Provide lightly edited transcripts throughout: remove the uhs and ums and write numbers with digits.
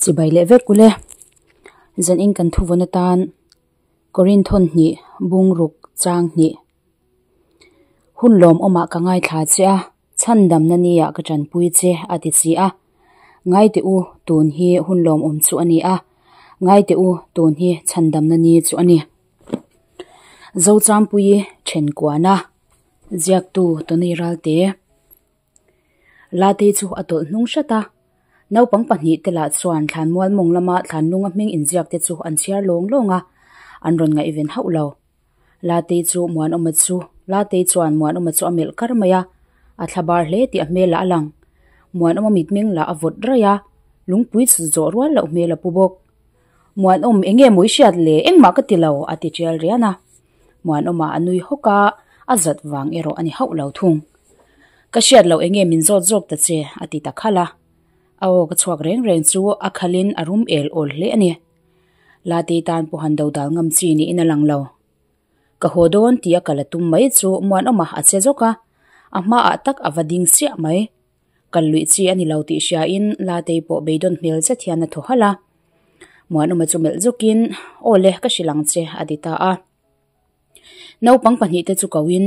Chibai leh vek ule. Zan in kan thuvawn atan Korin thawn hnih bungruk chang hnih. Hun lawm awmah ka ngaithla che a, chhandamna nia ka tanpui che a ti si a. Ngai teh u, tun hi hun lawmawm chu a ni a. Ngai teh u, tun hi chhandamna ni chu a ni. Zochangpuii Thenkuana, ziaktu Tony Ralte. Latei chu a tawlh hnung hrat a, naupang pahnihte lah chuan thlanmual mawng lama thlanlunga hming inziakte chu an chhiar lawng lawng a, an rawn ngaihven hauh lo. Latei chu Muanawma chu Latei chuan Muanawma chu a melh kar mai a, a thla bar hle tih a hmel ah a lang. Muanawma mitmeng lah a vawt raih a, lungpui chu zawh rual loh hmel a pu bawk. Muanawm eng nge mawi hriat le, engmah ka ti lo a ti tial rian a. Muanawma a nui hawk a, a zat vang erawh a ni hauh lo thung. Ka hriat loh eng nge min zawt zawk ta che a ti ta khalh a. A aw ka chhuak reng reng chu a khalin a rum el awl hle a ni. Latei tan pawh han dodal ngam chi niin a lang lo. Ka haw dawn tia ka la tum mai chu Muanawma a che zawk a, a hmaah tak a va ding siah mai. Kal luih chi a ni lo tih hriain Latei pawh beidawn hmel zet hian a thaw halh a. Muanawma chu melh zawkin, Aw le, ka hrilh ang che, a ti ta a. Naupang pahnihte chu koin,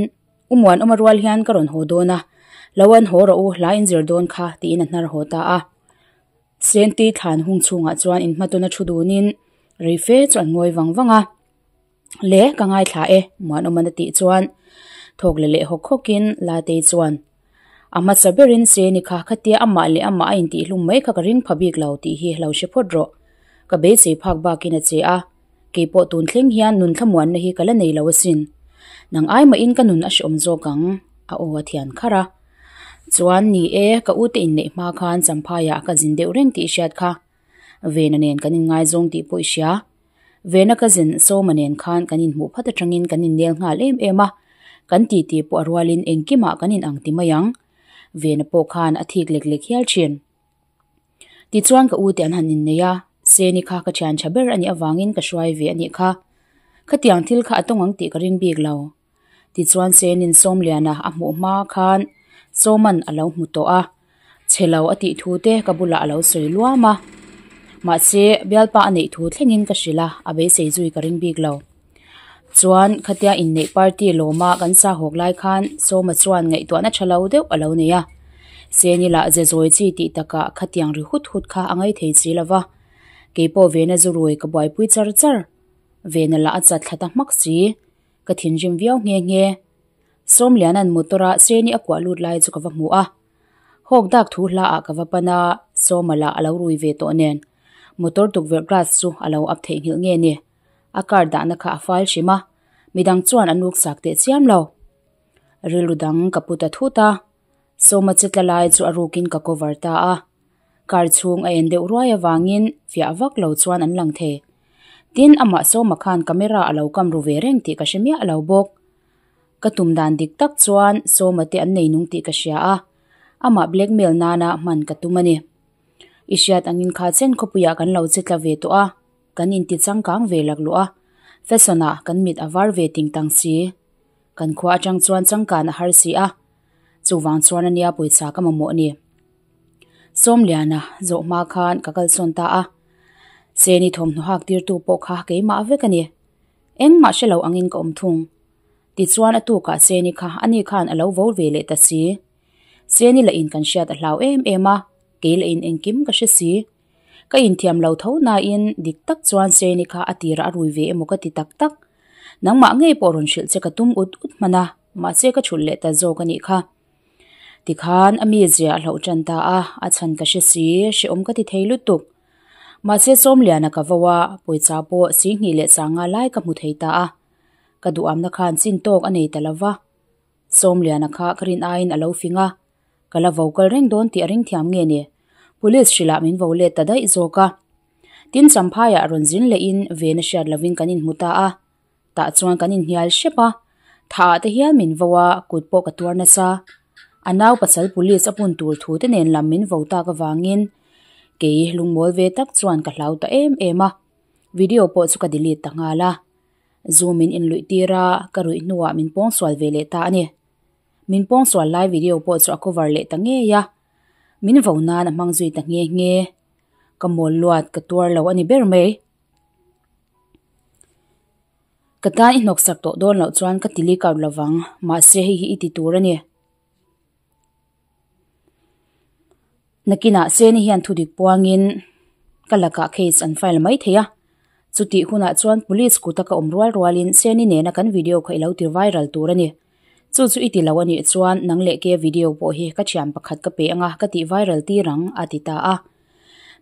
U Muanawma rual hian ka rawn haw dawn a, lo an haw rawh u, hla in zir dawn kha, tiin a hnar haw ta a. Senti thlan hung chhungah chuan inhmatawna thu dunin rei fe chu an ngawi vang vang a. Le, ka ngaithla e, Muanawman a tih chuan thawk la leh hawk hawkin Latei chuan, A hmasa berin Seni kha khatia amah leh amah a intihhlum mai kha ka ring pha bik lo tih hi lo hre phawt rawh. Ka beisei phak bakin a che a, keipawh tun thleng hian nun thlamuanna hi ka la nei lo asin. Nang ai mahin ka nun a hreawm zawk ang, a aw a thian kharh a. Chuan, ni e, ka ute inneih hma khan Champhaiah ka zin deuh reng tih i hriat kha. Vena nen kan inngaizawng tih pawh i hria. Vena cousin Sawma nen khan kan inhmuh phat atangin kan innel nghal em em a, kan titi pawh a rualin engkimah kan inang ti mai ang. Vena pawh khan a thik lek lek hial thin. Tichuan ka u te an han innei a, Seni kha ka thian tha ber a nih avangin ka hruai ve a nih kha. Khatiang thil kha a tawng ang tih ka ring bik lo. Tichuan Senin Sawmliana a hmuh hma khan Sawman a lo hmu tawh a, chhe lo a tih thu te ka bulah a lo sawi luam a. Mahse, bialpa a neih thu thlengin ka hrilh a, a beisei zui ka ring bik lo. Chuan khatia inneih party lawma kan sa hawk lai khan Sawma chuan ngaihtuahna tha lo deuh a lo nei a. Seni lah ze zawi chi tih takah khatiang ri hut hut kha a ngaithei si lo va. Keipawh vena zu rui ka buaipui char char. Vena lah a chat thla ta hmak si. Ka thinrim viau nghe nghe. Sawmliana'n motor-a Seni a kuah lut lai chu ka va hmu a. Hawk dak thu hla ah ka va pan a, Sawma lah a lo rui ve tawh nen. Motor tukverh glass chu a lo up theihnghilh nge ni. A car dahna kha a file hrim a, midang chuan an ruk sak teh chiam lo. Rilru dang ka pu ta thut a, Sawma che tla lai chu a rukin ka cover ta a. Car chhung a en deuh ruai avangin fiah vak lo chuan an lang thei. Tin, amah Sawma khan camera a lo kam ru ve reng tih ka hre miah lo bawk. Ka tum dan dik tak chuan Sawma te an nei nung tih ka hria a, amah blackmail nana hman ka tum a ni. I hriat angin kha chen khawpuiah kan lo che tla ve tawh a, kan inti changkang ve lakluh a, fashion ah kan mit a var ve ting tang si. Kan khua atang chuan changkan a har si a, chuvang chuan ania pawisa ka mamawh a ni. Sawmliana zawh hma khan ka kalsawn ta a, Seni thawmhnaw hak tirtu pawh kha keimah vek a ni. Engmah hre lo angin ka awm thung. Tichuan a tukah Seni kha ani khan a lo vo ve leh ta si. Seni lah in kan hriat a hlau em em a, kei lah in engkim ka hre si. Ka inthiam lo tho nain dik tak chuan Seni kha a tirah a rui ve emaw ka ti tak tak. Nangmah ngei pawh rawn hrilh che ka tum ut ut hman a, mahse ka chhulh leh ta zawk a nih kha. Tikhan a mizia a hlauh tan ta a, a chhan ka hre si, hrehawm ka ti thei lutuk. Mahse Sawmliana ka vo a, pawisa pawh Singhnih leh Sanga lai ka hmu thei ta a. Ka duhamna khan chin tawk a nei ta lo va. Sawmliana kha ka rin aiin a lo fing a, ka la vo kal reng dawn tih a ring thiam nge ni? Police hrilhah min vo let ta daih zawk a. Tin Champhaiah rawn zin lehin ven a hriat lovin kan inhmu ta a. Tah chuan kan inhnial hrep a, thah ah te hian min vo a, kut pawh ka tuar nasa. A nau pasal police a pun tur thu te nen lam min vo tak avangin kei lungmawl ve tak chuan ka hlau ta em em a, video pawh chu ka delete ta nghal a. Zu min inluih tir a, ka ruih hnuah min pawngsual ve leh ta a ni. Min pawngsual lai video pawh chu a cover leh ta ngei a, min vo nan a hmang zui ta nghe nghe. Ka mawl luat ka tuar lo a ni ber mai. Ka tan i hnawksak tawh dawn loh chuan ka ti leak out lovang, mahse hei hi i ti tur a ni. Nakinah Seni hian thudik puangin ka lakah case an file mai thei a, chutih hunah chuan police kuta ka awm rual rualin Seni nena kan video kha i lo ti viral tur a ni. Chu chu i ti lo a nih chuan nang leh ke video pawh hi ka thian pakhat ka pe anga ka tih viral tir ang a ti ta a.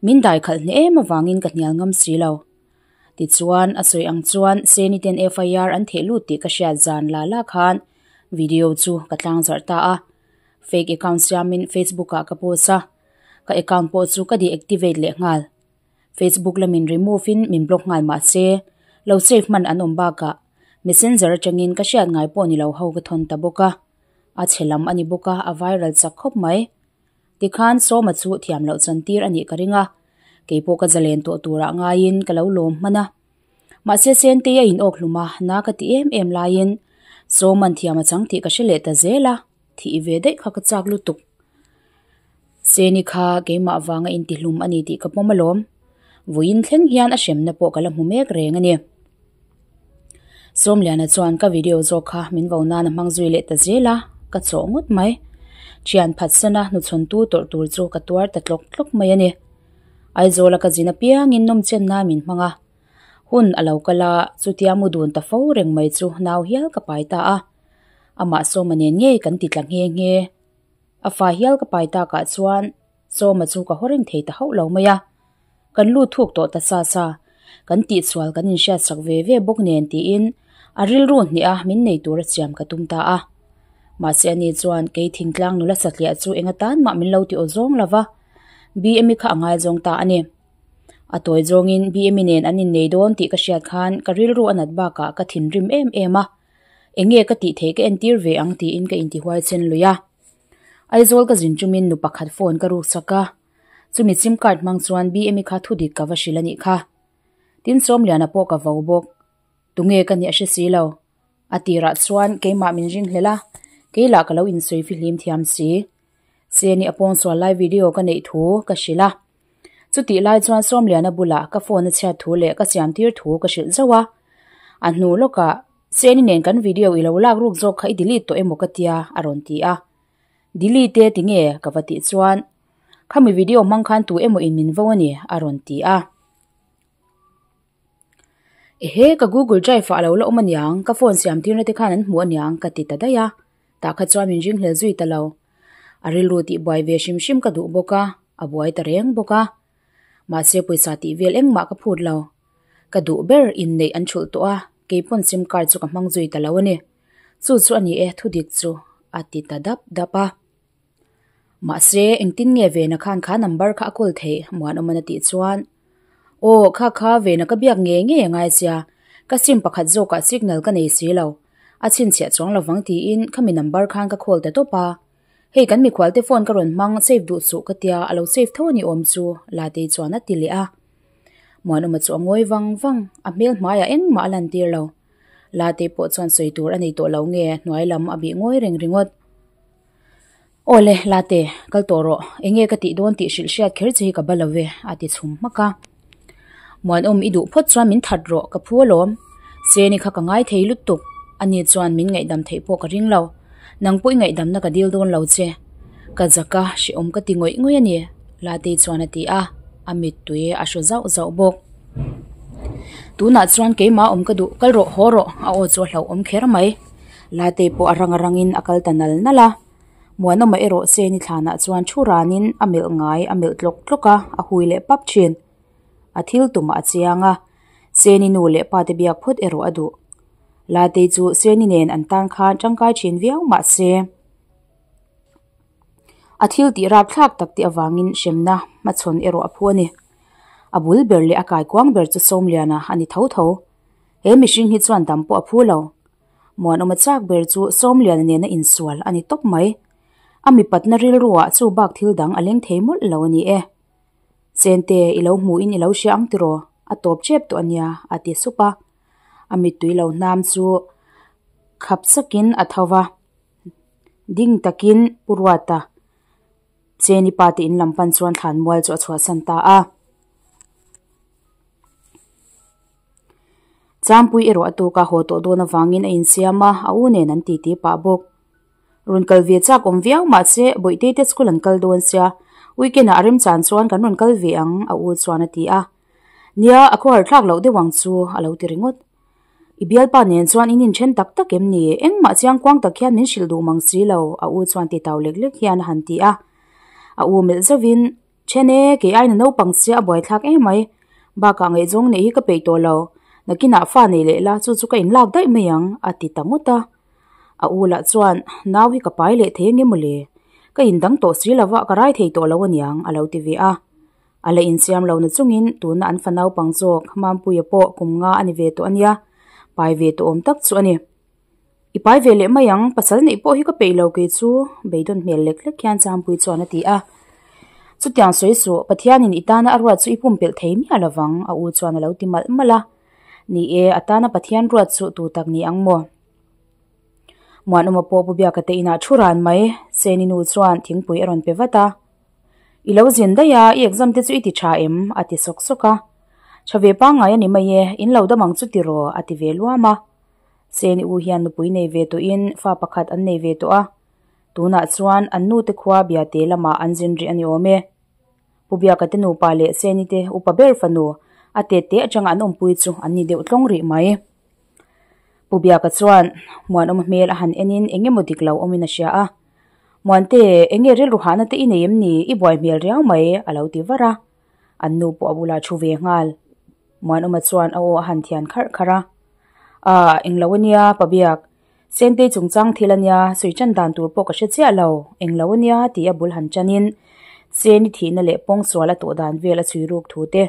Min dai khalh hneh em avangin ka hnial ngam si lo. Tichuan a sawi ang chuan Seni ten FIR an theh lut tih ka hriat zan la la khan video chu ka tlang zarh ta a. Fake account siamin Facebook ah ka post a, ka account pawh chu ka deactivate leh nghal. Facebook lamin remove in min block nghal mah se, lo save hman an awm bakah messenger atangin ka hriat ngai pawh ni lo ho ka thawn ta bawk a. A chhe lam a ni bawk a, a viral chak khawp mai. Tikhan Sawma chu thiam loh chan tir a nih ka ring a, keipawh ka zalen tawh turah ngaiin ka lo lawm hman a. Mahse Sentei a inawk hlum a, na ka ti em em laiin Sawma'n thiam a chang tih ka hre leh ta zel a, thih ve daih kha ka chak lutuk. Seni kha keimah vanga intihlum a ni tih ka pawm alawm. Vawiin thleng hian a hremna pawh ka la hmu mek reng a ni. Sawmliana chuan ka video zawk kha min vo nan a hmang zui leh ta zel a, ka chawh ngawt mai. Thian phatsana hnuchhawntu tawrh tur chu ka tuar ta tlawk tlawk mai a ni. Aizawla ka zin apiangin nawmchen nan min hmang a, hun a lo kal a, chutia mu dun ta fo reng mai chu nau hial ka pai ta a. Amah Sawma nen ngei kan ti tla nghe nghe. A fa hial ka pai takah chuan Sawma chu ka haw reng thei ta hauh lo mai a. Kan lut thuk tawh ta sa sa, kan tihsual kan inhriatsak ve ve bawk nen tiin a rilru hnih a min nei tura chiam ka tum ta a. Mahse ani chuan kei thingtlang nula satliah chu eng atan mah min lo ti aw zawng lo va, BMI kha a ngaizawng ta a ni. A tawi zawngin BMI nen an innei dawn tih ka hriat khan ka rilru a nat bakah ka thinrim em em a, eng nge ka tih theih ka entir ve ang tiin ka intihuai chen lui a. Aizawl ka zin chumin nu pakhat phone ka ruk chak a, chumi sim card hmang chuan BMI kha thudik ka va hrilh a nih kha. Tin Sawmliana pawh ka vo bawk. Tunge ka nih a hre si lo. A tirah chuan keimah min ringhlel a, kei lah ka lo insawi fihlim thiam si. Seni a pawngsual lai video ka neih thu ka hrilh a. Chutih lai chuan Sawmliana bulah ka phone a chhiat thu leh ka siam tir thu ka hrilh zauh a. A hnu lawkah Seni nen kan video i lo lak ruk zawk kha i delete tawh emaw ka tia a rawn ti a. Delete e tinge ka va tih chuan khami video hmang khan tu emaw in min vo a ni a rawn ti a. Ehe ka Google Drive ah a lo la awm aniang ka phone siam tirna te khan an hmu aniang ka ti ta daih a. Tah kha chuan min ringhlel zui ta lo. A rilru tih buai ve hrim hrim ka duh bawk a, a buai ta reng bawk a. Mahse pawisa tih vel engmah ka phut lo. Ka duh ber inneih an thulh tawh a, kei pawn sim card chu ka hmang zui ta lo a ni. Chu chu a ni e thudik chu a ti ta dap dap a. Mahse engtin nge Vena khan kha number kha a kawl theih Muanawman a tih chuan Aw kha kha Vena ka biak ngei ngei a ngai sia, ka sim pakhat zawkah signal ka nei si lo, a chhinchhiah chuang lovang tiin khami number khan ka call ta tawp a. Hei kan mikhualte phone ka rawn hmang save duh suh ka tia a lo save tho a ni awm chu Latei chuan a ti leh a. Muanawma chu a ngawi vang vang, a hmel hmaiah engmah a lantir lo. Latei pawh chuan sawi tur a nei tawh lo nge hnuai lam a bih ngawi reng ringawt. Awle, Late, kal tawh rawh. Enge ka tih dawn tih hrilh hriat kher che hi ka ba lo ve, a ti chhum hmak a. Muanawm i duh phawt chuan min that rawh, ka phu alawm. Seni kha ka ngai thei lutuk, ani chuan min ngaihdam theih pawh ka ring lo. Nang pawh i ngaihdamna ka dil dawn lo che. Ka zak a, hrehawm ka ti ngawih ngawih a ni, Latei chuan a ti a, a mittui a hru zauh zauh bawk. Tunah chuan keimah awm ka duh, kal rawh, haw rawh, a aw chu a hlauhawm kher mai. Latei pawh a rang a rangin a kal ta nal nal a, Muanawma erawh Seni thlanah chuan thu ranin a melh ngai a melh tlawk tlawk a, a hui leh pap thin. A thil tumah a chiang a, Seni nu leh pa te biak phawt erawh a duh. Latei chu Seni nen an tan khan tangkai thin viau mah se, a thil tih rapthlak tak te avangin hremna hmachhawn erawh a phu a ni. A bul ber leh a kaikuang ber chu Sawmliana a ni tho tho. He mihring hi chuan dam pawh a phu lo. Muanawma chak ber chu Sawmliana nena insual a ni tawp mai. A mipatna rilruah chu bak thil dang a leng thei mawlh lo a ni e. Chente, i lo hmuhin i lo hria ang tiraw? A tawp tep tawh a nia, a ti sup a. A mittui lo hnam chu khap sakin a tho va. Ding takin Pu Ruata, Cheni pa te in lam pan chuan thlan mual chu a chhuahsan ta a. Champui erawh a tuk a haw tawh dawn avangin a insiam a, a u nen an titi pah bawk. Rawn kal ve chak awm viau mahse Bawihtei te school an kal dawn sia, weekend ah a remchan chuan kan rawn kal ve ang a u chuan a ti a. Nia, a khawhar thlak loh deuh ang chu a lo ti ringawt. I bialpa nen chuan in inthen tak tak em ni? Engmah chiang kuang tak hian min hrilh duh mang si lo a u chuan ti tau lek lek hian a han ti a. A u melh zauhin, Then e, kei aina naupang sia a buaithlak em mai. Bakah ngaihzawng neih hi ka peih tawh lo. Nakinah fa nei leh la, chu chu ka inlak daih mai ang, a ti ta ngawt a. A u lah chuan, Nau hi ka pai leh thei ange mawle? Ka indang tawh si lova, ka rai thei tawh lo aniang, a lo ti ve a. A la insiam lo na chungin tuna an fa naupang zawk Mampuia pawh kum nga a ni ve tawh ania, pai ve tawh awm tak chu a ni. I pai ve leh mai ang, pasal neih pawh hi ka peih lo kei chu, beidawn hmel lek lek hian Changpui chuan a ti a. Chutiang sawi suh, Pathianin i tana a ruat chu i pumpelh thei miah lovang, a u chuan a lo ti malh malh a. Ni e, a tana Pathian ruat chu tu tak ni ang maw? Muanawma pawh Pu Biaka te inah thu ran mai, Seni nu chuan thingpui a rawn pe vat a. I lo zin daih a, i exam te chu i ti tha em? a ti sawk sawk a. Tha ve pangngai a ni mai e, in lo dam ang chu tiraw? a ti ve luam a. Seni u hian nupui nei ve tawhin fa pakhat an nei ve tawh a, tunah chuan an nute khua Biate lamah an zin rih a ni awm e. Pu Biaka te nupa leh Seni te upa ber fanu a tet te atanga an awmpui chu an ni deuh tlawng rih mai. Pu Biaka chuan Muanawma hmel a han enin eng emaw dik lo awmin a hria a, Muante, eng nge rilru hahna te i nei em ni? I buai hmel riau mai, a lo ti var a. An nu pawh a bulah thu ve nghal. Muanawma chuan a aw a han thian kharh kharh a. Aah, englo ania, Pabiak. Sentei chungchang thil ania, sawi tan dan tur pawh ka hre chiah lo. Englo ania tih a bul han tanin Seni thihna leh pawngsual a tawh dan vel a chhui ruk thu te,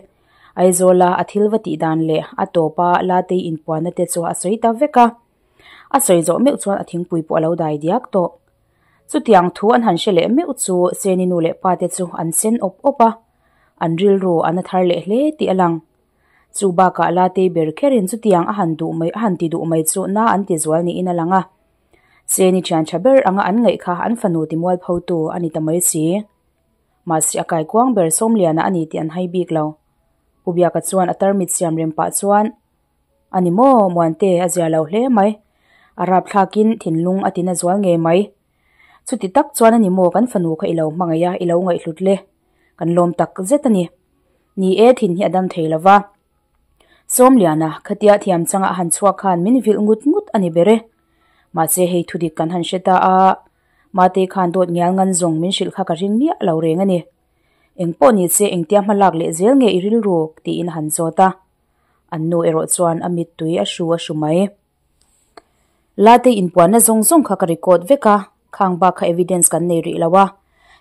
Aizawla a thil va tih dan leh a tawpa Latei inpuanna te chu a sawi ta vek a. A sawi zawh meuh chuan a thingpui pawh a lo dai diak tawh. Chutiang thu an han hre leh meuh chu Seni nu leh pa te chu an sen awp awp a. An rilru an a thar leh hle tih a lang. Chu bakah Latei ber kherin chutiang a han duh mai a han ti duh mai chu na an ti zual niin a lang a. Seni thian tha ber anga an ngaih kha an fanu ti mualphotu a ni ta mai si. Mahse a kaikuang ber Sawmliana a ni tih an hai bik lo. Pu Biaka chuan a tarmit siam rem pah chuan, A ni maw, Muante a zia lo hle mai. A rapthlakin thinlung a tina zual ngei mai. Chuti tak chuan a ni maw kan fanu kha i lo hmangaih a, i lo ngaihhlut le. Kan lawm tak zet a ni. Ni e, thin hi a dam thei lo va. Sawmliana, khatia thiam changa a han chhuak khan min vilh ngut ngut a ni ber e. Mahse hei thudik kan han hre ta a, Mate khan dawt ngial ngan zawng min hrilh kha ka ring miah lo reng a ni. Eng pawh ni se engtia hma lak leh zel nge i rilruk? tiin a han zawt a. An nu erawh chuan a mittui a hru a hru mai. Latei inpuanna zawng zawng kha ka record vek a, khang bak kha evidence kan nei rih lo a.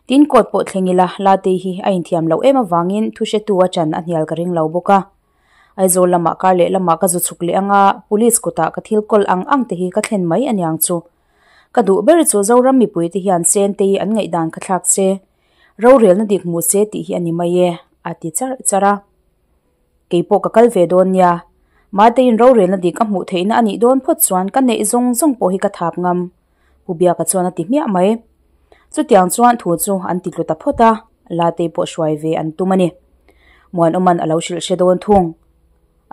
Tin court pawh thleng ila Latei hi a inthiam loh em avangin thu hretu a chan a hnial ka ring lo bawk a. Aizawl lamah kar leh lamah ka zu chhuk leh anga police kutah ka thil kawl ang ang te hi ka thlen mai aniang chu. Ka duh ber chu Zoram mipui te hian Sentei an ngaihdan kha thlak se, rorelna dik hmu se tih hi a ni mai e, a ti charh charh a. Kei pawh ka kal ve dawn nia. Mateiin rorelna dik a hmuh theihna a nih dawn phawt chuan ka neih zawng zawng pawh hi ka thap ngam, Pu Biaka chuan a ti hmiah mai. Chutiang chuan thu chu an ti tlu ta phawt a, Latei pawh hruai ve an tum a ni. Muanawma'n a lo hrilh hre dawn thung.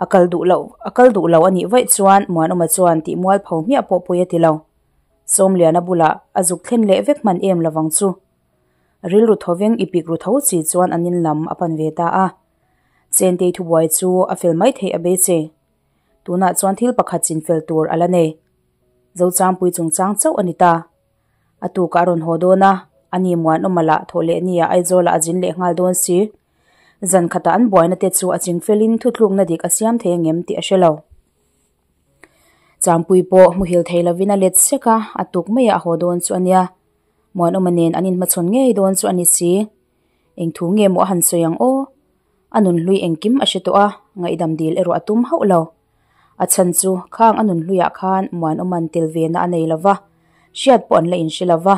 A kal duh loh, a kal duh lo a nih vaih chuan Muanawma chuan tih mualpho hmiah pawh pawi a ti lo. Sawmliana bulah a zuk thlen leh vek hman em lovang chu. Rilru thoveng i pik ru tho chi chuan an in lam a pan ve ta a. Chentei thubuai chu a fel mai theih a beisei. Tunah chuan thil pakhat chinfel tur a la nei. Zochangpui chungchang chauh a ni ta. A tukah a rawn haw dawn a, a ni Muanawma lah thawh leh nia Aizawlah a zin leh nghal dawn si. Zan khatah an buaina te chu a chingfelin thutlukna dik a siam thei angem tih a hre lo. Changpui pawh hmuhil thei lovin a let sek a, a tuk maiah a haw dawn chu a nia. Muanawma nen an inhmachhawn ngei dawn chu a ni si. Eng thu nge maw a han sawi ang aw? A nunhlui engkim a hre tawh a, ngaihdam dil erawh a tum hauh lo. A chhan chu khang a nunhluiah khan Muanawma'n tel ve na a nei lo va, hriat pawh an la inhre lo va.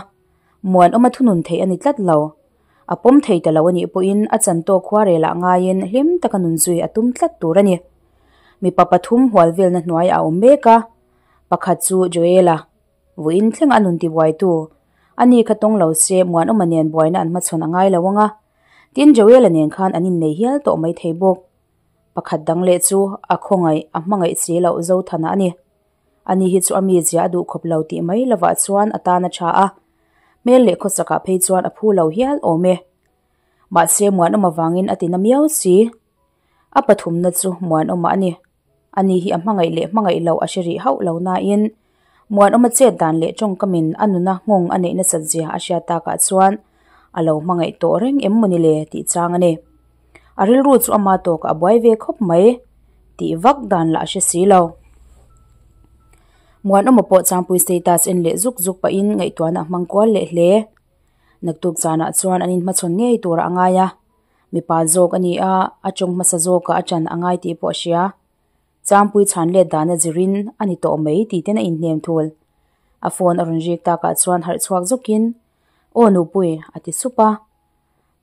Muanawma thunun theih a ni tlat lo. A pawm thei ta lo a nih pawhin a chan tawk khuarelah ngaiin hlim taka nunzui a tum tlat tur a ni. Mipa pathum hual velna hnuaiah a awm mek a, pakhat chu Joel-a. Vawiin thleng a nun tibuaitu a ni kha tawng lo se Muanawma nen buaina an hmachhawn a ngai lo ang a, tin Joel-a nen khan an innei hial tawh mai thei bawk. Pakhat dang leh chu a khawngaih a hmangaih si loh Zothana a ni. Ani hi chu a mizia a duh khawp lo tih mai lovah chuan a tan a tha a, hmel leh khawsakah phei chuan a phu lo hial awm e. Mahse Muanawma vangin a ti na miau si. A pathumna chu Muanawma a ni. Ani hi a hmangaih leh hmangaih loh a hre rih hauh lo nain Muanawma chet dan leh tawngkamin a nuna nghawng a neih nasat zia a hriat takah chuan a lo hmangaih tawh reng em mawni le tih chang a ni. A rilru chu ama tawkah a buai ve khawp mai tih vak dan lah a hre si lo. Muanawma pawh Changpui status en leh zuk zuk pahin ngaihtuahna a hmang kual leh hle. Naktuk zanah chuan an inhmachhawn ngei turah a ngai a. Mipa zawk a ni a, a tawng hmasa zawkah a ṭan a ngai tih pawh a hria. Changpui chhan let dana zirin a ni tawh mai tih ten a inhnem thul. A phone a rawn rik takah chuan harh chhuak zawkin, Aw nupui, a ti sup a.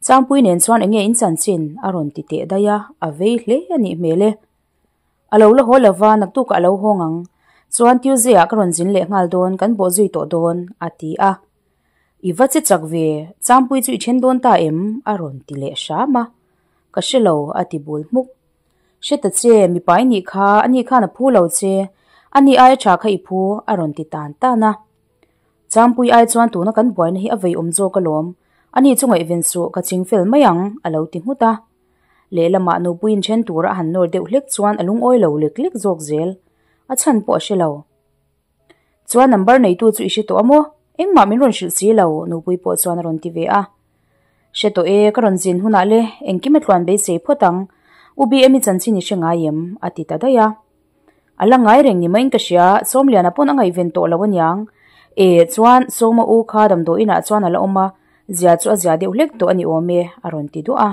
Changpui nen chuan eng nge in chanchin? a rawn ti teh daih a, a vei hle a nih hmel e. A lo la haw lova, naktukah a lo hawng ang. Chuan Tuesday ah ka rawn zin leh nghal dawn, kan bawh zui tawh dawn, a ti a. I va che chak ve, Changpui chu i then dawn ta em? a rawn ti leh hram a. Ka hre lo, a ti bul hmuk. Hre ta che, mipa i nih kha, ani khan a phu lo che, ani aia tha kha i phu, a rawn ti tan tan a. Changpui ai chuan tuna kan buaina hi a vei awm zawk alawm, ani chu ngaihven suh, ka ching fel mai ang, a lo ti nghut a. Lehlamah nupui inthen tura a han nawr deuh hlek chuan a lungawi lo lek lek zawk zel, a chhan pawh a hre lo. Chuan number neitu chu i hre tawh a maw? Engmah min rawn hrilh si lo, nupui pawh chuan a rawn ti ve a. Hre tawh e, ka rawn zin hunah le, engkim a tluan beisei phawt ang. U BM i chanchin i hre ngai em? a ti ta daih a. A la ngai reng ni maiin ka hria, Sawmliana pawn a ngaihven tawh lo aniang. E, chuan Sawma u kha damdawi inah chuan a la awm a, zia chu a zia deuh hlek tawh a ni awm e, a rawn ti duah a.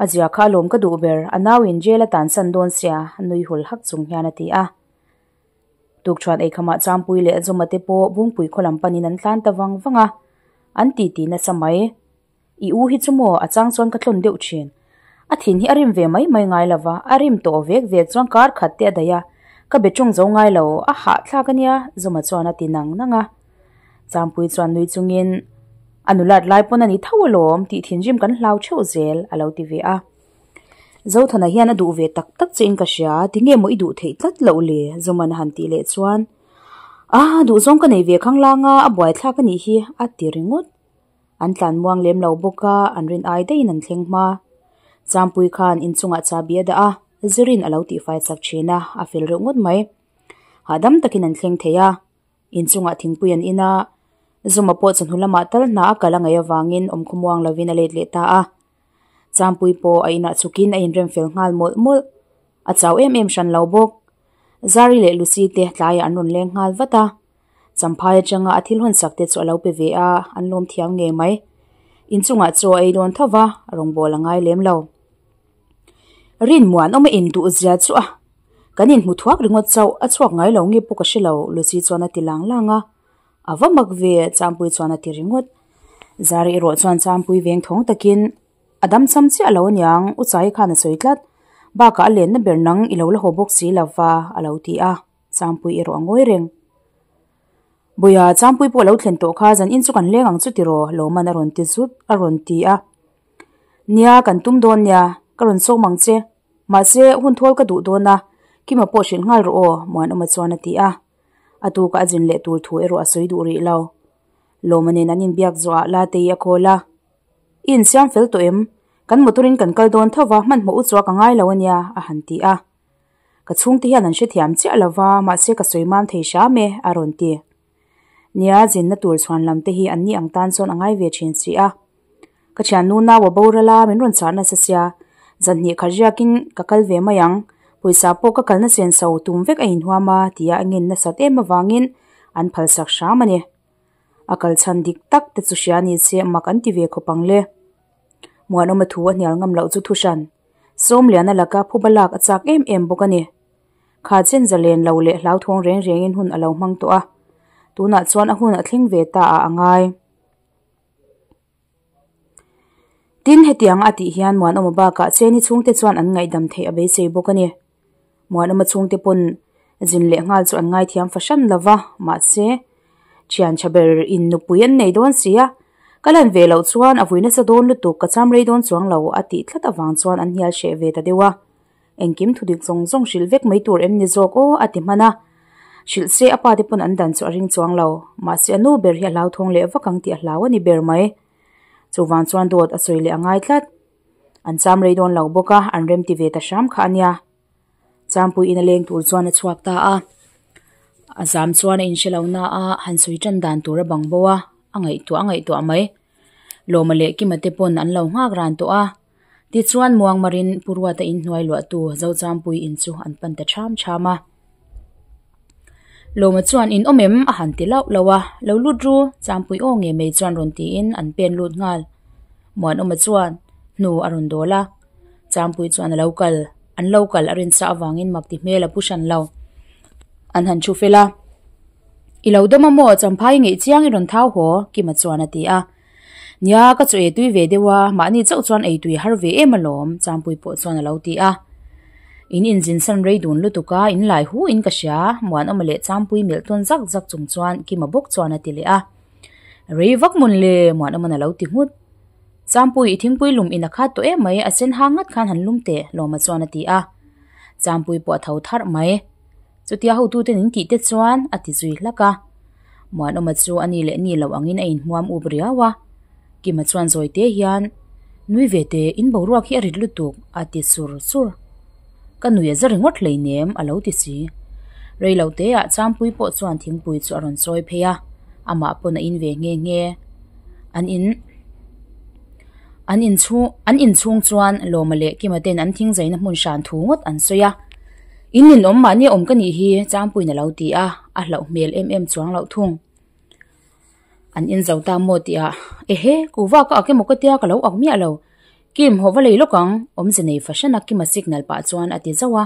A zia kha alawm ka duh ber, a nauin jail a tansan dawn sia, nui hul hak chung hian a ti a. Tukṭhuan eikhamah Changpui leh Zuma te pawh Bungpui khaw lam panin an tlan ta vang vang a, an titi nasa mai. I u hi chu maw a chang chuan ka tlawn deuh ṭhin. A thin hi a rim ve mai mai ngai lo va, a rim tawh vek vek chuan kar khat te a daih a, ka be ṭawng zo ngai lo, a hahthlak a nia, Zuma chuan a ti nang nang a. Changpui chuan nui chungin, A nulat lai pawn a ni tho alawm tih thinrim kan hlau ṭheuh zel, a lo ti ve a. Zothana hian a duh ve tak tak che in ka hria, tinge maw i duh theih tlat loh le? Zuman a han tih leh chuan, Ah, duhzawng ka nei ve khang lang a, a buaithlak a nih hi, a ti ringawt. An tlan muang lem lo bawk a, an rin ai daihin an thleng hma. Changpui khan inchungah chahbi a dah a, Zirin a lo tihfai chak thin a, a fel reuh ngawt mai. Hahdam takin an thleng thei a, inchungah thingpui an in a, Zuma pawh chawhnu lamah tal hna a kal a ngaih avangin awmkhawmuang lovin a let leh ta a. Changpui pawh a inah chhukin a inrem fel nghal mawlh mawlh. A chau em em hran lo bawk. Zari leh Lucy te tlaiah an rawn leng nghal vat a. Champhai atanga a thil hawnsak te chu a lo pe ve a, an lawm thiam ngei mai. Inchungah chaw a ei dawn tho va, rawngbâwl a ngai lem lo. Rinmuan awm a induh zia chu a, kan inhmu thuak ringawt chauh, a chhuak ngai lo nge pawh ka hre lo, Lucy chuan a ti lang lang a. A va mak ve, Changpui chuan a ti ringawt. Zari erawh chuan Changpui veng thawng takin, A dam cham chiah lo aniang, U Chai khan a sawi tlat. Bakah a lenna ber nang i lo la haw bawk si lo va, a lo ti a. Changpui erawh a ngawi reng. Buia, Changpui pawh a lo thlen tawh kha, zan in chu kan leng ang chu tiraw, Lawman a rawn ti zut, a rawn ti a. Nia, kan tum dawn nia, ka rawn sawm ang che. Mahse, hun thawl ka duh dawn a, Kima pawh hrilh nghal rawh aw, Muanawma chuan a ti a. A tukah a zin leh tur thu erawh a sawi duh rih lo. Lawma nen an inbiak zawhah Latei a call a, I insiam fel tawh em? Kan motor in kan kal dawn tho va, hmanhmawh u chu a ka ngai lo a nia, a han ti a. Ka chhungte hian an hrethiam chiah lo va, mahse ka sawi mam thei hram e, a rawn ti. Nia, zinna tur chhuan lam te hi an ni ang tan chuan a ngai ve thin si a. Ka thiannu nau a boral a, min rawn chah nasa sia. Zan hnih khat riakin ka kal ve mai ang, pawisa pawh ka kalna chen so tum vek a inhuam a, tia a ngen nasat em avangin an phalsak hram a ni. A kal chhan dik tak te chu hria ni se mak an ti ve khawp ang le. Muanawma thu a hnial ngam loh chu thuhran. Sawmliana laka phuba lak a chak em em bawk a ni. Kha chen zalen lo leh hlauthawng reng rengin hun a lo hmang tawh a, tunah chuan a hun a thleng ve ta ah a ngai. Tin, hetiang a tih hian Muanawma bakah Cheni chhungte chuan an ngaihdam theih a beisei bawk a ni. Muanawma chhungte pawn zin leh nghal chu an ngaithiam fahran lo va, mahse, thian tha ber in nupui an nei dawn si a, ka lan ve loh chuan a vui nasa dawn lutuk ka cham rei dawn chuang lo a tih tlat avang chuan an hnial hreh ve ta deuh a. Engkim thudik zawng zawng hrilh vek mai tur em ni zawk aw a ti hman a. Hrilh se a pa te pawn an dan chu a ring chuang lo. Mahse a nu ber hi a hlauthawng leh vak ang tih a hlau a ni ber mai. Chuvang chuan dawt a sawi leh a ngai tlat. An cham rei dawn lo bawk a, an rem ti ve ta hram kha a nia. Champui in a leng tur chuan a chhuak ta a. A zam chuan a inhre lo na a, han sawi tan dan tur a bang bo a, a ngaihtuah a ngaihtuah mai. Lawma leh Kima te pawn an lo nghak ran tawh a. Tichuan Muangmarin Pu Ruata inhnuai luahtu Zochampui in chu an pan ta ṭham ṭham a. Lawma chuan in awm em a han ti lauh lauh a, lo lut ru, Champui aw nge mai chuan rawn tiin an pen lut nghal. Muanawma chuan hnu a rawn dawl a, Champui chuan a lo kal, an lo kal a rinsa avangin mak ti hmel a pu hran lo. An han thu fel a, I lo dawm a maw, Champhai ngeih chiang i rawn thau haw, Kima chuan a ti a. Nia, ka chaw ei tui ve deuh a, mahni chauh chuan ei tui har ve em alawm, Champui pawh chuan a lo ti a. In inzin san rei dun lutuk a, in lai hu in ka hria, Muanawma leh Champui melh tawn zak zak chung chuan Kima bawk chuan a ti leh a. Rei vak mawn le, Muanawma'n a lo ti nghut. Champui, i thingpui lum in a khat tawh em mai, a sen hang ngat khan han lum teh, Lawma chuan a ti a. Champui pawh a tho tharh mai. Chutia hotuten in tih te chuan a ti zui hlak a. Muanawma chu a ni leh ni lo angin a inhmuam up riau a. Kima chuan zawi te hian, Nui ve teh, in boruak hi a rit lutuk, a ti sur sur. Ka nui a za ringawt hleinem, a lo ti si. Rei lo teah Champui pawh chuan thingpui chu a rawn chawi phei a, amah pawn a in ve nghe nghe. An in an inchhung an inchhung chuan Lawma leh Kima ten an thingzaina hmun hran thu ngawt an sawi a. In ninawm mahni awm ka nih hi Changpuiin a lo ti a, a hlauh hmel em em chuang loh thung. An in zo ta maw tih ah, Ehe, kuhva ka ak emaw ka tia ka lo ak miah lo. Kim, haw va lei lawk ang, awmze nei fahran a Kima signal pah chuan a ti zauh a.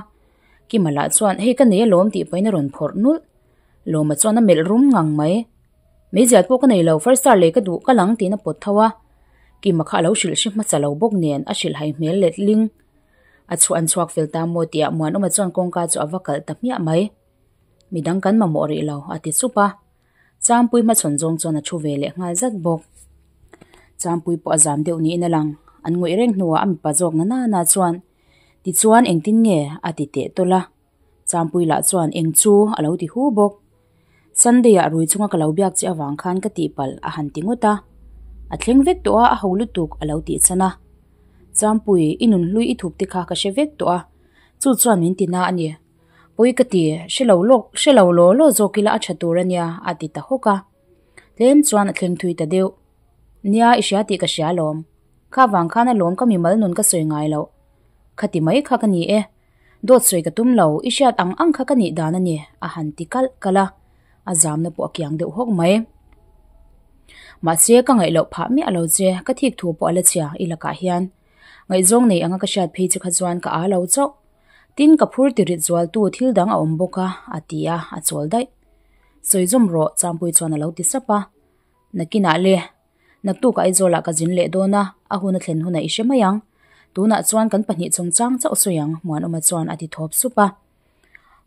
Kima lah chuan, Hei ka nei alawm tih pahin a rawn phawrh nulh. Lawma chuan a melh rum ngang mai. Meizial pawh ka nei lo, first star lei ka duh ka lang tiin a pawt tho a. Kima kha a lo hrilh hre hmasa lo bawk nen a hrilhhai hmel let ling. A chhuah an chhuak fel ta maw tih ah Muanawma chuan kawngka chu a va kalh ta hmiah mai. Midang kan mamawh rih lo, a ti sup a. Changpui hmachhawn zawng chuan a thu ve leh nghal zat bawk. Changpui pawh a zam deuh niin a lang. An ngawih reng hnuah a mipa zawk na nana chuan, Tichuan engtin nge? a ti teh tawlh a. Changpui lah chuan eng chu a lo ti hu bawk. Sunday ah rui chunga ka lo biak che avang khan ka tihpalh a han ti ngawt a. A thleng vek tawh a, a ho lutuk a lo tih chhan a. Changpui, i nunhlui i thup te kha ka hre vek tawh a, chu chuan min ti na a ni. Pawi ka ti, hre lo lawk, hre lo law law zawk ila a tha tur a nia a ti ta hawk a. Tlem chuan a thleng thui ta deuh. Nia, i hria tih ka hria alawm. Kha vang khan alawm ka mimal nun ka sawi ngai loh. Khati mai kha ka ni e. Dawt sawi ka tum lo, i hriat ang ang kha ka nih dan a ni, a han ti kalh kalh a, a zamna pawh a kiang deuh hawk mai. Mahse, ka ngaih loh phah miah lo che, ka thik thu pawh a la chhia i lakah hian. Ngaihzawng nei anga ka hriat phei chu kha chuan ka â lo chauh. Tin, ka phur ti rit zualtu thil dang a awm bawk a, a ti a, a chawl daih. Sawi zawm rawh, Champui chuan a lo ti sap a. Nakinah le, Naktuk Aizawlah ka zin leh dawn a, a hun a thlen hunah i hre mai ang. Tunah chuan kan pahnih chungchang chauh sawi ang, Muanawma chuan a ti thawp sup a.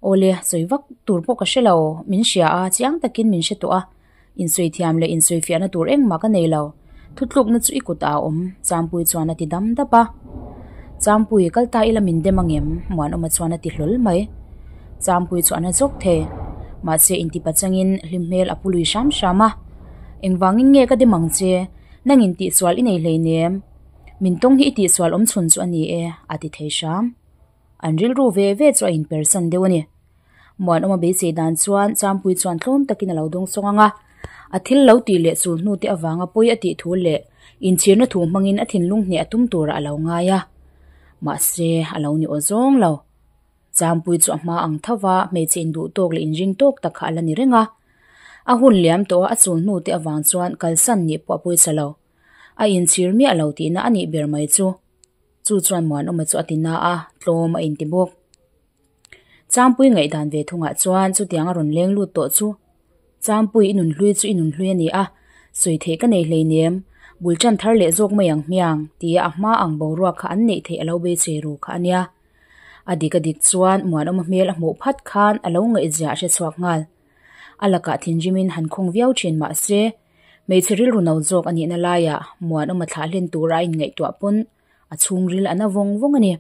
Awle, sawi vak tur pawh ka hre lo, min hria a, chiang takin min hre tawh a. Insawi thiam leh insawi fiahna tur engmah ka nei lo. Thutlukna chu i kutah a awm, Champui chuan a ti dam dap a. Champui, kal ta ila min dem angem? Muanawma chuan a ti hlawl mai. Champui chu a na zawk thei. Mahse, intipa changin hlim hmel a pu lui hram hram a. Engvangin nge ka dem ang che? Nangin tihsual i nei hleinem. Min tawng hi i tihsual awm chhun chu a ni e, a ti thei hram. An rilru ve ve chu a inpersan deuh a ni. Muanawma beisei dan chuan Champui chuan tlawm takin a lo dawng sawng ang a. A thil lo tih leh chul hnute avanga pawi a tih thu leh inchhirna thu hmangin a thinlung hneh a tum turah a lo ngai a. Mahse, a lo ni aw zawng lo. Champui chu a hma ang tho va, hmeichhe induh tawk leh inring tawk tak kha a la ni reng a. A hun liam tawh a, a chul hnute avang chuan kalsan nih pawh a pawisa lo. A inchhir miah lo tihna a nih ber mai chu. Chu chuan Muanawma chu a ti na a, tlawm a inti bawk. Champui ngaihdan ve thungah chuan chutiang a rawn leng lut tawh chu. Champui i nunhlui chu i nunhlui a ni a, sawi theih ka nei hleinem, bul tan thar leh zawk mai ang hmiang, tia a hma ang boruak kha an neih theih a lo beisei ru kha a nia. A dik a dik chuan Muanawma hmel a hmuh phat khan a lo ngaihzia a hre chhuak nghal. A lakah thinrimin han khawng viau thin mah se, hmeichhe rilru no zawk a nihna laiah Muanawma thlah hlen tura a inngaihtuah pawn a chhungril a na vawng vawng a ni.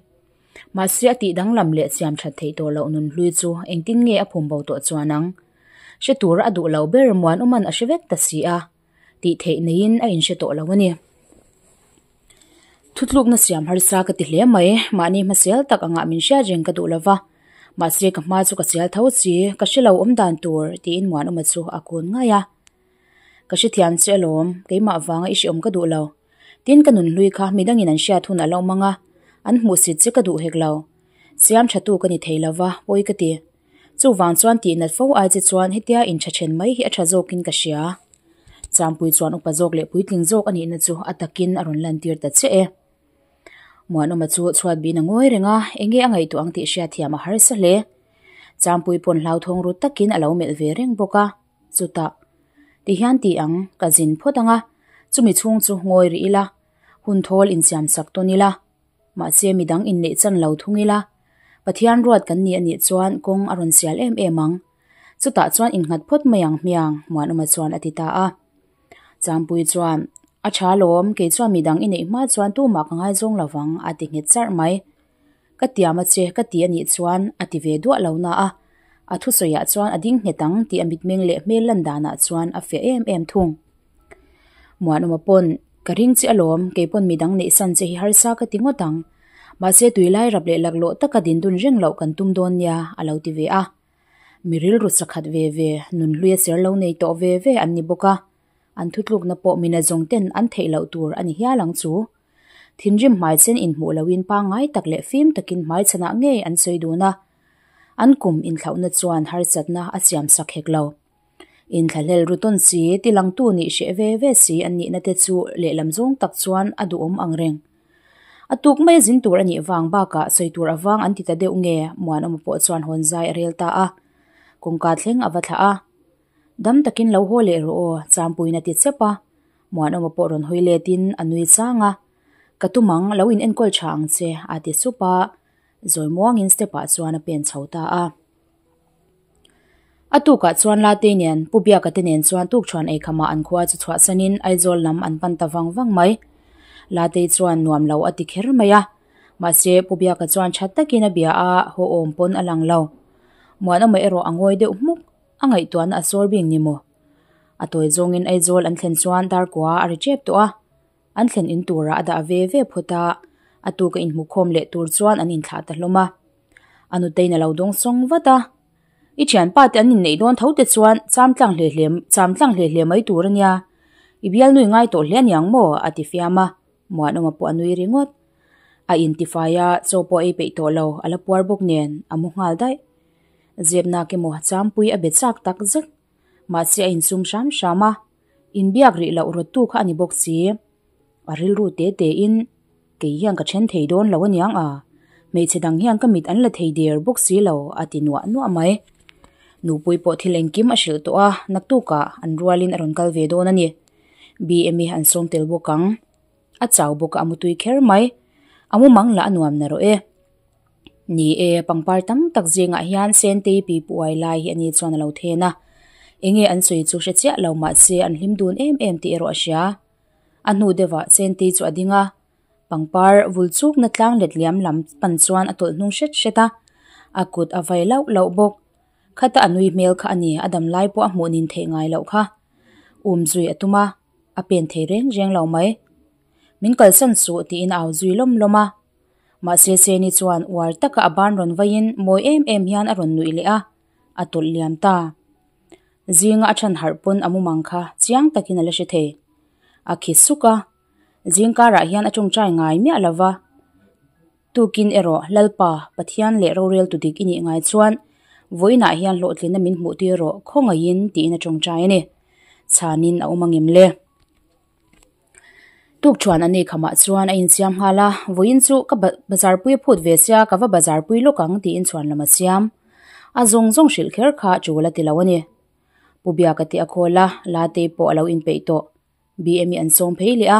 Mahse a tih danglam leh siam that theih tawh loh nun hlui chu engtin nge a phum bo tawh chuan ang? Hre tura a duh lo ber Muanawma'n a hre vek ta si a, tih theih neiin a inhre tawh lo a ni. Thutlukna siam harsa ka ti hle mai, mahni hmasial tak angah min hriat reng ka duh lo va, mahse ka hma chu ka sial tho si, ka hre lo awm dan tur tiin Muanawma chu a kun ngai a. Ka hrethiam che alawm, keimah vanga i hreawm ka duh lo. Tin ka nunhlui kha midangin an hriat hun a lo mang a, an hmuhsit che ka duh hek lo. Siam tha tu ka ni thei lo va, pawi ka ti. Chuvang chuan tih nat fo ai che chuan hetia intha then mai hi a tha zawkin ka hria. Champui chuan upa zawk leh puitling zawk a nihna chu a takin a rawn lantir ta chiah e. Muanawma chu chhuat bihin a ngawi reng a, enge a ngaihtuah ang tih hriatthiam a harsa hle. Champui pawn hlauthawng ru takin a lo melh ve reng bawk a. Chutah, ti hian ti ang, ka zin phawt ang a, chumi chhung chu ngawi rih ila, hun thawl insiam sak tawn ila, mahse midang inneih chan lo thung ila, Pathian ruat kan ni a nih chuan kawng a rawn sial em em ang. Chutah chuan innghat phawt mai ang hmiang, Muanawma chuan a ti ta a. Changpui chuan, A tha lawm, kei chuan midang i neih hma chuan tumah ka ngaizawng lo vang, a ti nghet charh mai. Ka tiam a che, ka ti a nih chuan a ti ve duah lo na a, a thusawiah chuan a ding nghet ang tih a mitmeng leh hmel lan danah chuan a fiah em em thung. Muanawma pawn, Ka ring che alawm, kei pawn midang neihsan che hi harsa ka ti ngawt ang. Mahse tuilai rap leh laklawh taka dindun reng loh kan tum dawn nia, a lo ti ve a. Mi rilru sakhat ve ve, nunhlui a ser lo nei tawh ve ve an ni bawk a, an thutlukna pawh mina zawng ten an theih loh tur a ni hial ang chu. Thinrim hmaichen inhmuh loin pangngai tak leh fim takin hmaichhanah ngei an sawi dun a, an kum inthlauhna chuan harsatna a siam sak hek lo. Inthlahlel ru tawn si, tilangtu nih hreh ve ve si an nihna te chu lehlam zawng tak chuan a duhawm ang reng. A tuk mai a zin tur a nih vang bakah sawi tur avang an ti ta deuh nge Muanawma pawh chuan hawn zai a rel ta a, kawngka thleng a va thlah a. Dam takin lo haw leh rawh aw, Champuiin a ti chep a. Muanawma pawh rawn hawi letin a nui chang a, Ka tum ang, lo in enkawl tha ang che, a ti sup a, zawi muangin step ah chuan a pen chho ta a. A tukah chuan Latei nen, Pu Biaka te nen chuan tukṭhuan eikhamah an khua chu chhuahsanin Aizawl lam an pan ta vang vang mai. Latei chuan nuam lo a ti kher mai a, mahse Pu Biaka chuan tha takin a bia a, haw awm pawn a lang lo. Muanawma erawh a ngawi deuh hmuk, a ngaihtuahna a sawr bing ni maw? A tawi zawngin Aizawl an thlen chuan darkua a ri tep tawh a, an thlen in turah a dah ve ve phawt a, a tuka inhmukhawm leh tur chuan an inthlah ta hlawm a. A nuteiin a lo dawng sawng vat a, I thianpa te an inneih dawn tho te chuan cham tlang hle hle cham tlang hle hle mai tur a nia, i bialnui ngai tawh hle aniang maw? a ti fiam a, Muanawma pawh a nui ringawt. A intifai a, chaw pawh a ei peih tawh lo, a la puar bawk nen a mu nghal daih. Zepnak emaw Champui a be chak tak zet. Mahse a insum hram hram a, inbiak rih loh rawttu kha a ni bawk si. A rilru te te in, Kei hian ka then thei dawn lo aniang a, hmeichhe dang hian ka mit an la thei der bawk si lo a ti nuah nuah mai. Nupui pawh thil engkim a hrilh tawh a, naktukah an rualin a rawn kal ve dawn a ni. BM-i an sawm tel bawk ang. A chau bawk a, a mutui kher mai. A mumang lah a nuam na rawh e. Ni e, pangpar tam tak zingah hian Sentei pi puai lai hi ani chuan a lo then a. Enge an sawi chu hre chiah lo mahse an hlim dun em em tih erawh a hria. A hnu deuhah Sentei chu a ding a, pangpar vul chukna tlang let liam lam pan chuan a tawlh hnung hret hret a, a kut a vai lauh lauh bawk. Khata a nui hmel kha a ni, a dam lai pawh a hmuh nin theih ngai loh kha. Um zui a tum a, a pen thei reng reng lo mai. Min kalsan suh tiin a au zui lawm lawm a. Mahse Seni chuan uar taka a ban rawn vaiin mawi em em hian a rawn nuih leh a, a tawlh liam ta. Zinga a chhan harh pawn a mumang kha chiang takin a la hre thei. A khi suk a, zing karah hian a tawngtai ngai miah lo va. Tukin erawh Lalpa, Pathian leh roreltu dik i nih ngai chuan vawiinah hian hlawhtlinna min hmuh tir rawh khawngaihin tiin a tawngtai a ni. Chhanin a awm angem le? Tuk chuan a nei khamah chuan a insiam nghal a, vawiin chu ka bazar pui a phut ve sia ka va bazar pui lawk ang tiin chhuan lam a siam. A zawng zawng hrilh kher kha tul a ti lo a ni. Pu Biaka te a khawl a, Latei pawh a lo inpeih tawh. BM-i an sawm phei leh a,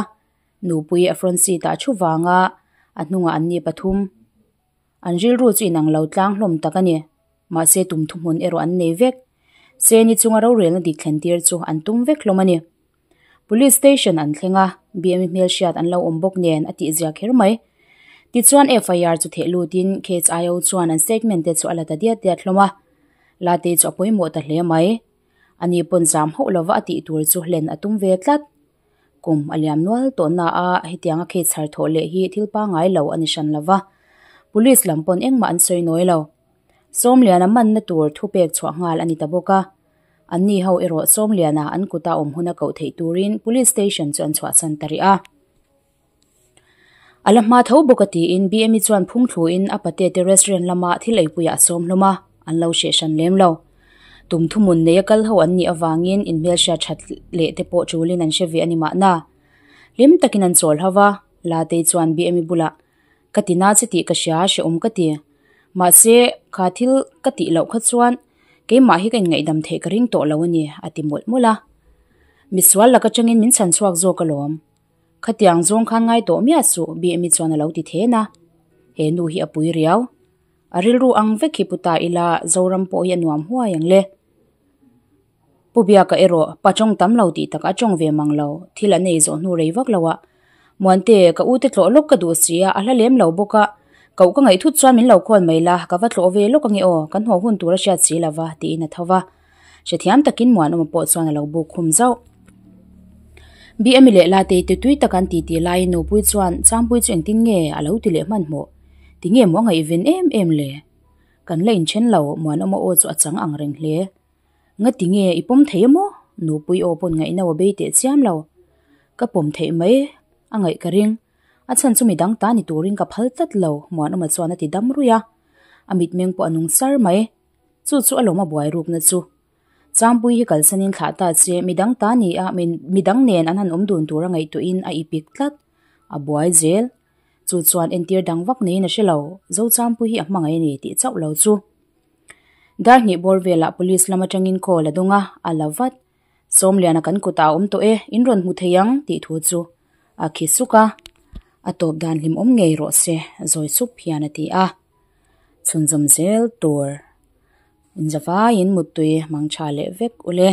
nupui a front seat ah a thu vang a, a hnungah an ni pathum. An rilru chu inang lo tlang hlawm tak a ni. Mahse tum thuhmun erawh an nei vek. Seni chunga rorelna dik thlen tir chu an tum vek hlawm a ni. Police station an thleng a, BMI hmelhriat an lo awm bawk nen a tihzia kher mai. Tichuan FIR chu theh lutin KHIO chuan an statement te chu a la ta diat diat hlawm a. Latei chu a pawimawh ta hle mai. Ani pawn zam hauh lova a tih tur chu hlen a tum ve tlat. Kum a liam nual tawh na a, hetianga case chhar thawh leh hi thil pangngai lo a ni hran lova. Police lam pawn engmah an sawi nawi lo. Sawmliana manna tur thupek chhuah nghal a ni ta bawk a. Anni ho erawh Sawmliana an kuta awm huna koh theih turin Police Station chu an chhuahsan ta rih a. A la hma tho bawk a tiin BMI chuan phung thluin a pate te restaurant lama thil eipuiah a sawm hlawm a, an lo hreh hran lem lo. Tum thuhmun neia kal ho an nih avangin inhmelhriat that leh te pawh tulin an hre ve a ni mahna. Hlim takin an chawl ho va, Latei chuan BMI bulah, Ka ti na che tih ka hria, hrehawm ka ti. Mahse, kha thil ka tih loh kha chuan keimah hi ka inngaihdam theih ka ring tawh lo a ni, a ti mawlh mawlh a. Misual laka tangin min chhan chhuak zawk alawm. Khatiang zawng khan ngai tawh miah suh, BMI chuan a lo ti then a. He nu hi a pui riau. A rilru ang vek hi pu ta ila Zoram pawh hi a nuam huai ang le. Pu Biaka erawh pa tawng tam lo tih takah a tawng ve mang lo, thil an ei zawh hnu rei vak lo a. Muante, ka u te tlawh lawk ka duh si a, a hla lem lo bawk a. Koh ka ngaih thut chuan min lo call mai la, ka va tlawh ve lawk ange aw, kan haw hun tur a hriat si lova, tiin a tho va. Hrethiam takin Muanawma pawh chuan a lo buk khum zauh. BM-i leh Latei te tui tak an titi laiin Nupui chuan Changpui chu engtin nge a lo ti leh hmanhmawh? Tinge maw a ngaihven em em le? Kan la inthen lo, Muanawma aw chu a chang ang reng hle. Ngati nge i pawm thei emaw? Nupui aw pawn ngaihno a bei teh chiam lo. Ka pawm theih mai a ngaih ka ring. A chhan chu midang ta ni turin ka phal tlat lo, Muanawma chuan a ti dam ruih a. A mitmeng pawh a nung sar mai. Chu chu a lawm a buai rukna chu. Changpui hi kalsanin thlah ta che, midang ta ni a, midang nen an han awm dun tur a ngaihtuahin a ipik tlat. A buai zel. Chu chuan entir dang vak neiin a hre lo, Zochangpui hi a hmangaih a ni tih chauh lo chu. Dar hnih bawr velah police lam atangin call a dawng a, a la vat. Sawmliana kan kutah a awm tawh e, in rawn hmu thei ang tih thu chu a khi suk a. A tawp dan hlimawm ngei rawh se, zawi sup hian a ti a. Chhunzawm zel tur. Inzavaiin muttui hmang tha leh vek ule.